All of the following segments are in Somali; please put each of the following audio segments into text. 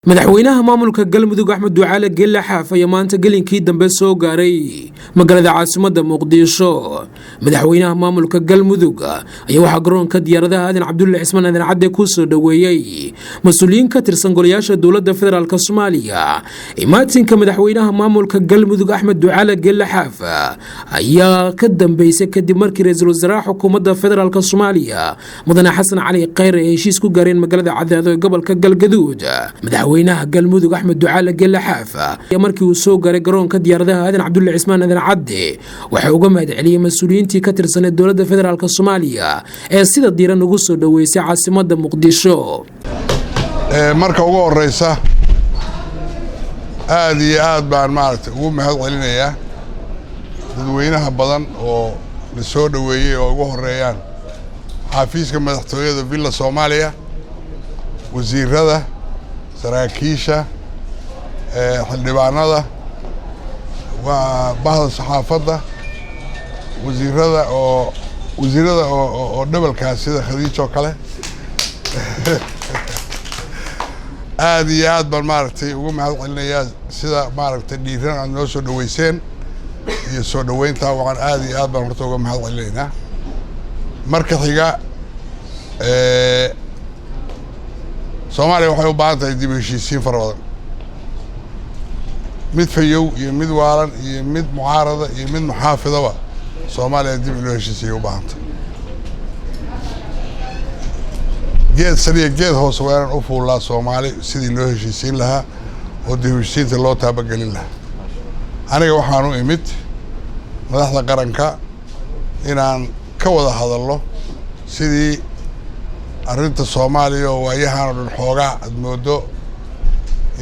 Madaxweynaha maamulka Galmudug Axmed Ducaale Geelle Xaaf ayaa maanta gelinkii dambe soo gaaray magaalada caasimada Muqdisho. Madaxweynaha maamulka Galmudug ayaa waxaa garoonka diyaaradaha Aadan Cabdulle Cismaan Aadan Cadde ku soo dhoweeyey mas-uuliyiin ka tirsan golayaasha dowladda federaalk Soomaaliya. Imaatinka madaxweynaha maamulka Galmudug Axmed Ducaale Geelle Xaaf ayaa ka dambeysay kadib markii ra-iisul wasaaraha xukuumadda federaalk Soomaaliya, Mudane Xasan Cali Kheyr, ay heshiis ku gaareen magaalada Cadaado ee gobolka Galgaduud. Madaxweynaha Galmudug Axmed Ducaale Geelle Xaaf ayaa markii uu soo gaaray garoonka diyaaradaha Aadan Cabdulle Cismaan Aadan Cadde waxaa uga mahad celiyey mas-uuliyiintii ka tirsaneed dowladda federaalk Soomaaliya ee sida diiran ugu soo dhoweysay caasimada Muqdisho. Marka ugu horeysa, aad iyo aad baan maaragtay ugu mahad celinayaa dadweynaha badan oo la soo dhoweeyey, oo ugu horeeyaan xafiiska madaxtooyada Villa Soomaaliya, wasiirada, saraakiisha, xildhibaanada, waa bahda saxaafadda, wasiirada oo dhabalkaas sida Khadiijo kale. Aad iyo aad baan maaragtay ugu mahad celinayaa sida maaragtay dhiiran aad noo soo dhoweyseen iyo soo dhoweyntaa. Waxaan aad iyo aad baan horta uga mahad celinaynaa. Marka xiga, Soomaaliya waxay u baahan tahay dib u heshiisiin fara badan, mid fayow iyo mid waalan iyo mid mucaarada iyo mid muxaafidaba. Soomaaliya dib in loo heshiisiyay u baahan tahay. Geed sariya geed hoose waa inaan u fuullaa Soomaali sidii loo heshiisiin lahaa oo dib u heshiisiinta loo taabagelin lahaa. Aniga waxaan u imid madaxda qaranka inaan ka wada hadalno sidii arrinta Soomaaliya oo waayahan oo dhan xoogaa aad mooddo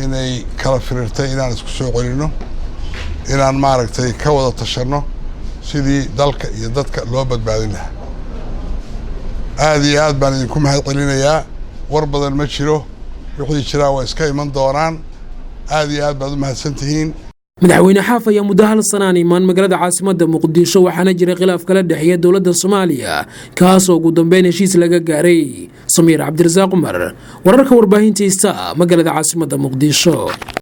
inay kala firiirtay inaan isku soo celinno, inaan maaragtay ka wada tashanno sidii dalka iyo dadka loo badbaadin lahaa. Aad iyo aad baan idinku mahad celinayaa. War badan ma jiro, wixii jiraa waa iska iman doonaan. Aad iyo aad baad u mahadsan tihiin. Madaxweyne Xaaf ayaa muddo hal sanaan imaan magaalada caasimada Muqdisho, waxaana jiray khilaaf kala dhexeeya dowladda Soomaaliya, kaasoo ugu dambeyn heshiis laga gaaray. Samiir Cabdirasaaq Cumar, wararka warbaahinta Ista, magaalada caasimada Muqdisho.